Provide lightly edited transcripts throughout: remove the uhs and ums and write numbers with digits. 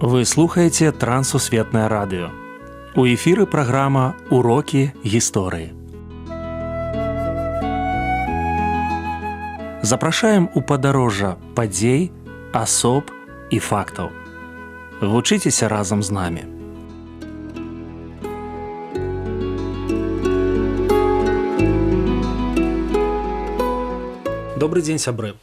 Вы слухаеце Трансусветнае радыё. У эфіры праграма «Урокі гісторыі». Запрашаем у падарожжа падзей, асоб і фактаў. Вучыцеся разам з намі. Добры дзень, сябры.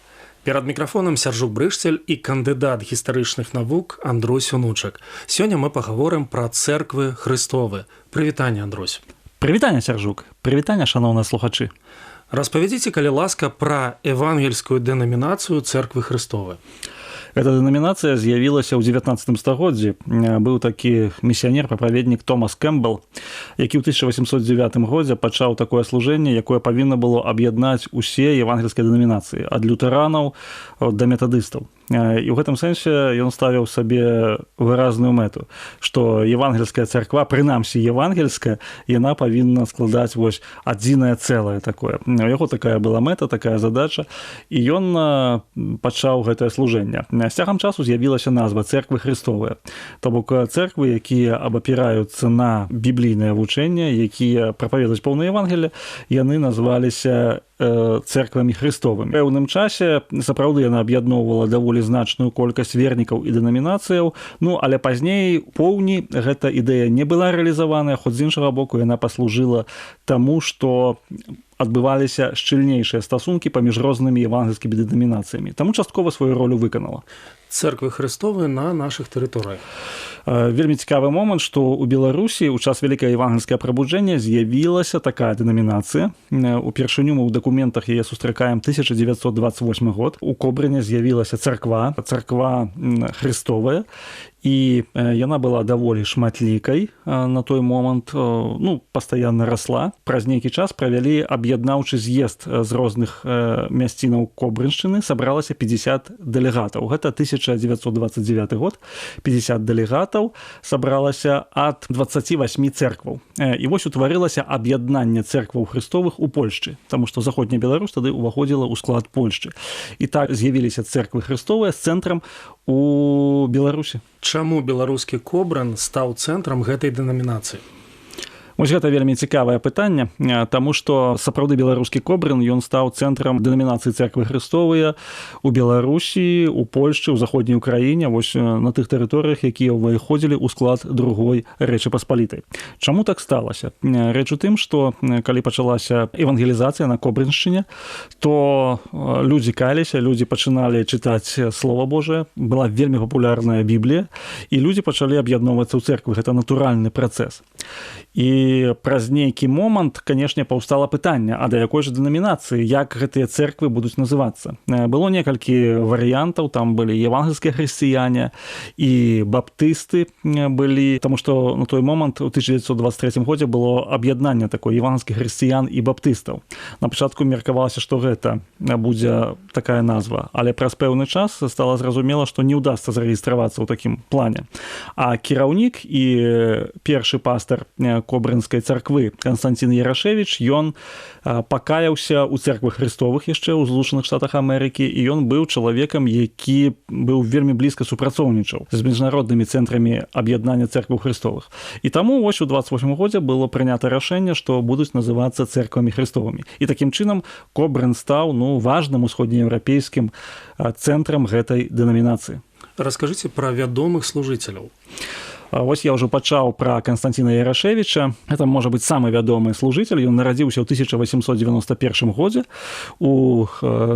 Перад мікрафонам Сяржук Брышцель і кандыдат гістарычных навук Андрусь Унучак. Сёння мы пагаворым пра цэрквы Хрыстовы. Прывітанне, Андрусь. Прывітанне, Сяржук. Прывітанне, шаноўныя слухачы. Распавядзіце, калі ласка, пра евангельскую дэнамінацыю Цэрквы Хрыстовы. Эта дэнамінацыя з'явілася ў 19 стагоддзі. Быў такі місіянер-прапаведнік Томас Кэмпбел, які ў 1809 годзе пачаў такое служэнне, якое павінна было аб'яднаць усе евангельскія дэнамінацыі, ад лютэранаў да метадыстаў. І ў гэтым сэнсе ён ставіў сабе выразную мэту, што евангельская царква, прынамсі евангельская, яна павінна складаць вось адзінае цэлае такое. У яго такая была мэта, такая задача, і ён пачаў гэтае служэнне. З цягам часу з'явілася назва Церквы Хрыстовыя. То бок церквы, якія абапіраюцца на біблійнае вучэнне, якія прапаведуюць поўнае Евангелле, яны назваліся церквамі Хрыстовымі. Пэўным часе сапраўды яна аб'ядноўвала даволі значную колькасць вернікаў і дэнамінацыяў, ну але пазней поўні гэта ідэя не была рэалізаваная, хоць з іншага боку яна паслужыла таму, што адбываліся шчыльнейшыя стасункі паміж рознымі евангельскімі дэнамінацыямі. Таму часткова сваю ролю выканала. Церквы Хрыстовы на нашых тэрыторыях. Вельмі цікавы момант, што ў Беларусі ў час вялікае евангельскае прабуджэнне з'явілася такая дэнамінацыя. Упершыню мы ў дакументах яе сустракаем 1928 год. У Кобрыне з'явілася царква, царква Хрыстовая, і яна была даволі шматлікай на той момант, ну, пастаянна расла. Праз нейкі час правялі аб'яднаўчы з'езд з розных мясцінаў Кобрыншчыны, сабралася 50 дэлегатаў. Гэта 1929 год, 50 дэлегатаў сабралася ад 28 церкваў. І вось утварылася аб'яднанне церкваў Хрыстовых у Польшчы, таму што заходняя Беларусь тады ўваходзіла ў склад Польшчы. І так з'явіліся церквы Хрыстовыя з цэнтрам у Беларусі. Чаму беларускі Кобрын стаў цэнтрам гэтай дэнамінацыі? Вось гэта вельмі цікавае пытанне, таму што сапраўды беларускі Кобрын ён стаў цэнтрам дэнамінацыі Церквы Хрыстовыя у Беларусі, у Польшчы, у заходняй Украіне, вось на тых тэрыторыях, якія ўваходзілі ў склад другой Рэчы Паспалітай. Чаму так сталася? Рэч у тым, што калі пачалася евангелізацыя на Кобрыншчыне, то людзі каяліся, людзі пачыналі чытаць Слова Божае, была вельмі папулярная Біблія, і людзі пачалі аб'ядноўвацца ў церквы. Гэта натуральны працэс. І праз нейкі момант, канешне, паўстала пытанне, а да якой жа дэнамінацыі, як гэтыя церквы будуць называцца. Было некалькі варыянтаў, там былі евангельскія хрысціяне і баптысты былі, таму што на той момант у 1923 годзе было аб'яднанне такое евангельскіх хрысціян і баптыстаў. На пачатку меркавалася, што гэта будзе такая назва, але праз пэўны час стала зразумела, што не ўдасца зарэгістравацца ў такім плане. А кіраўнік і першы пастар Кобрынскай царквы Канстанцін Ярашевіч, ён пакаяўся ў церквах Хрыстовых яшчэ ў Злучаных Штатах Амерыкі, і ён быў чалавекам, які быў вельмі блізка супрацоўнічаў з міжнароднымі цэнтрамі аб'яднання церкваў Хрыстовых. І таму вось у 28 годзе было прынята рашэнне, што будуць называцца церквамі Хрыстовымі. І такім чынам Кобрын стаў, ну, важным усходнееўрапейскім цэнтрам гэтай дэнамінацыі. Раскажыце пра вядомых служыцеляў. Вось я ўжо пачаў пра Канстанціна Ярашевіча. Это можа быць самы вядомы служыцель. Ён нарадзіўся ў 1891 годзе у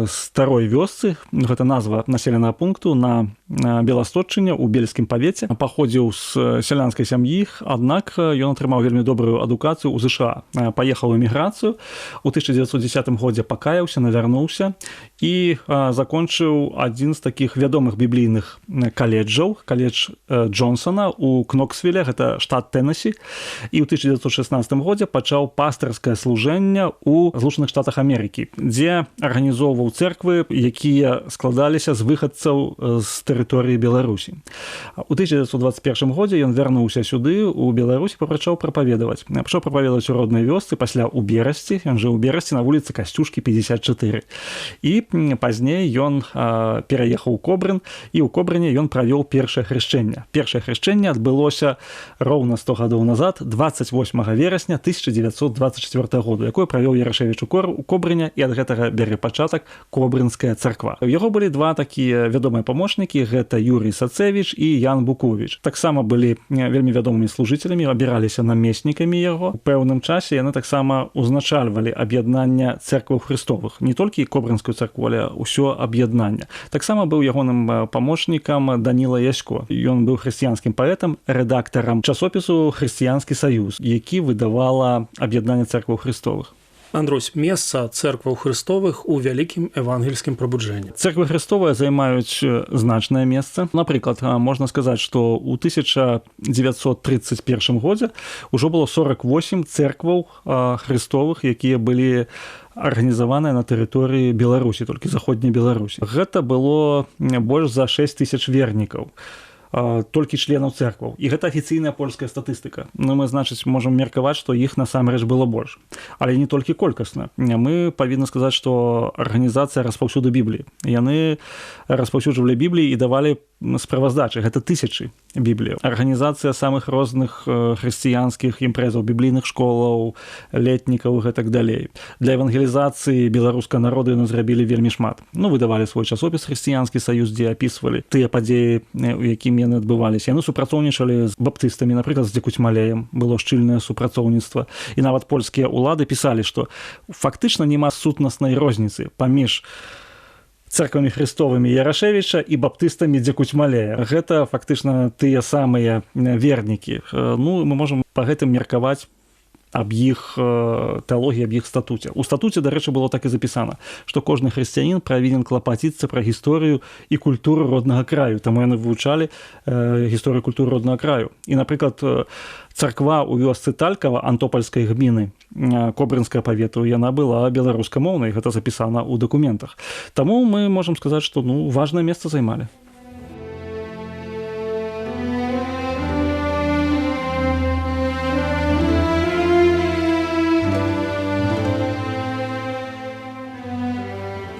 старой вёсцы, гэта назва населенага пункту на Беласточчыне ў Бельскім павеце. Паходзіў з сялянскай сям'і, аднак ён атрымаў вельмі добрую адукацыю ў ЗША. Паехаў у эміграцыю, у 1910 годзе пакаяўся, навярнуўся і закончыў адзін з такіх вядомых біблійных каледжаў, каледж Джонсона у Кноксвіле, гэта штат Тэннесі, і ў 1916 годзе пачаў пастырскае служэнне ў Злучаных Штатах Амерыкі, дзе арганізоўваў церквы, якія складаліся з выхадцаў з тэрыторыі Беларусі. У 1921 годзе ён вярнуўся сюды у Беларусь, пачаў прапаведаваць. Пачаў прапаведаваць у роднай вёсцы, пасля ў Берасці, ён жыў у Берасці на вуліцы Касцюшкі 54. І пазней ён пераехаў у Кобрын, і ў Кобрыне ён правёў першае хрышчэнне. Першае хрышчэнне адбылося роўна 100 гадоў назад, 28 верасня 1924 году, якое правёў Ярашэвіч у Кобрыне, і ад гэтага бярэ пачатак Кобрынская царква. У яго былі два такія вядомыя памочнікі, гэта Юрый Сацевіч і Ян Буковіч. Таксама былі вельмі вядомымі служыцелямі, абіраліся намеснікамі яго. У пэўным часе яны таксама узначальвалі аб'яднанне цэркваў Хрыстовых, не толькі Кобрынскую царкву, але ўсё аб'яднанне. Таксама быў ягоным памочнікам Даніла Ясько. Ён быў хрысціянскім паэтам, рэдактарам часопісу «Хрысціянскі саюз», які выдавала аб'яднанне цэркваў Хрыстовых. Андрусь, месца цэркваў Хрыстовых у вялікім евангельскім прабуджэнні. Церквы Хрыстовыя займаюць значнае месца. Напрыклад, можна сказаць, што ў 1931 годзе ўжо было 48 церкваў Хрыстовых, якія былі арганізаваныя на тэрыторыі Беларусі, толькі заходняй Беларусі. Гэта было больш за 6 тысяч вернікаў, толькі членаў церкваў. І гэта афіцыйная польская статыстыка. Ну, мы, значыць, можам меркаваць, што іх насамрэч было больш. Але не толькі колькасна. Мы павінны сказаць, што арганізацыя распаўсюду Бібліі. Яны распаўсюджвалі Бібліі і давалі справаздачы. Гэта тысячы бібліяў. Арганізацыя самых розных хрысціянскіх імпрэзаў, біблійных школаў, летнікаў і гэтак далей. Для евангелізацыі беларускага народу яны зрабілі вельмі шмат. Ну, выдавалі свой часопіс «Хрысціянскі саюз», дзе апісвалі тыя падзеі, у якім яны адбываліся. Яны супрацоўнічалі з баптыстамі, напрыклад, з Дзекуцьмалеем было шчыльнае супрацоўніцтва. І нават польскія ўлады пісалі, што фактычна няма сутнаснай розніцы паміж церквамі Хрыстовымі Ярашэвіча і баптыстамі Дзекуцьмалея. Гэта фактычна тыя самыя вернікі. Ну, мы можам па гэтым меркаваць аб іх тэалогіі, аб іх статуце. У статуце, дарэчы, было так і запісана, што кожны хрысціянін павінен клапаціцца пра гісторыю і культуру роднага краю. Таму яны вывучалі гісторыю культуру роднага краю. І, напрыклад, царква ў вёсцы Талькава Антопальскай гміны Кобрынскага павету, яна была беларускамоўнай, гэта запісана ў дакументах. Таму мы можам сказаць, што, ну, важнае месца займалі. —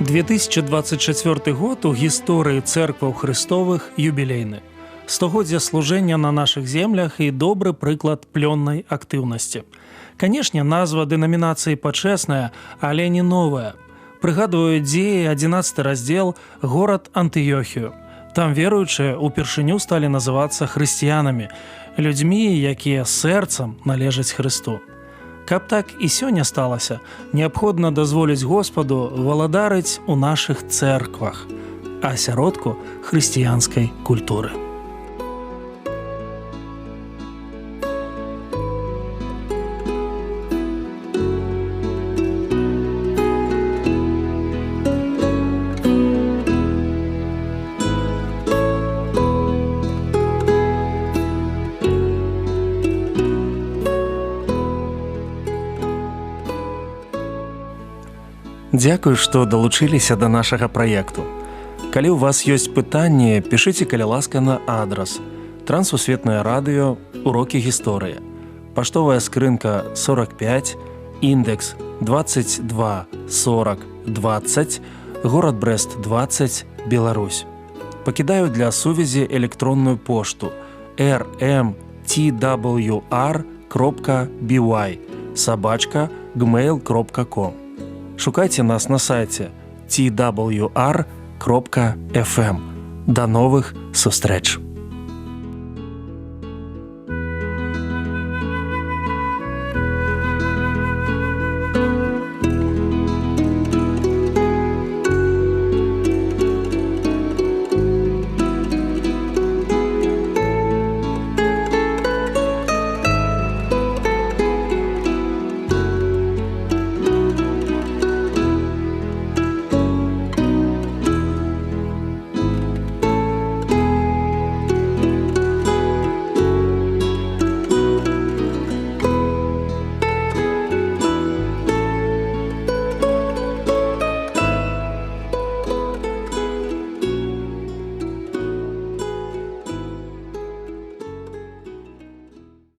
2024 год у гісторыі цэркваў Хрыстовых юбілейны. Стагоддзя служэння на нашых землях і добры прыклад плённай актыўнасці. Канешне, назва дэнамінацыі пачэсная, але не новая. Прыгадваю дзеі 11 раздзел, горад Антыёхію. Там веруючыя ўпершыню сталі называцца хрысціянамі, людзьмі, якія сэрцам належаць Хрысту. Каб так і сёння сталася, неабходна дазволіць Госпаду валадарыць у нашых цэрквах, асяродку хрысціянскай культуры. Дзякуй, што далучыліся да нашага праекту. Калі ў вас ёсць пытанні, пішыце, калі ласка, на адрас: Трансусветнае радыё, урокі гісторыі. Паштовая скрынка 45, індекс 22 40 20, горад Брэст 20, Беларусь. Пакідаю для сувязі электронную пошту rmtwr.by@gmail.com. Шукайце нас на сайце twr.fm. Да новых сустрэч!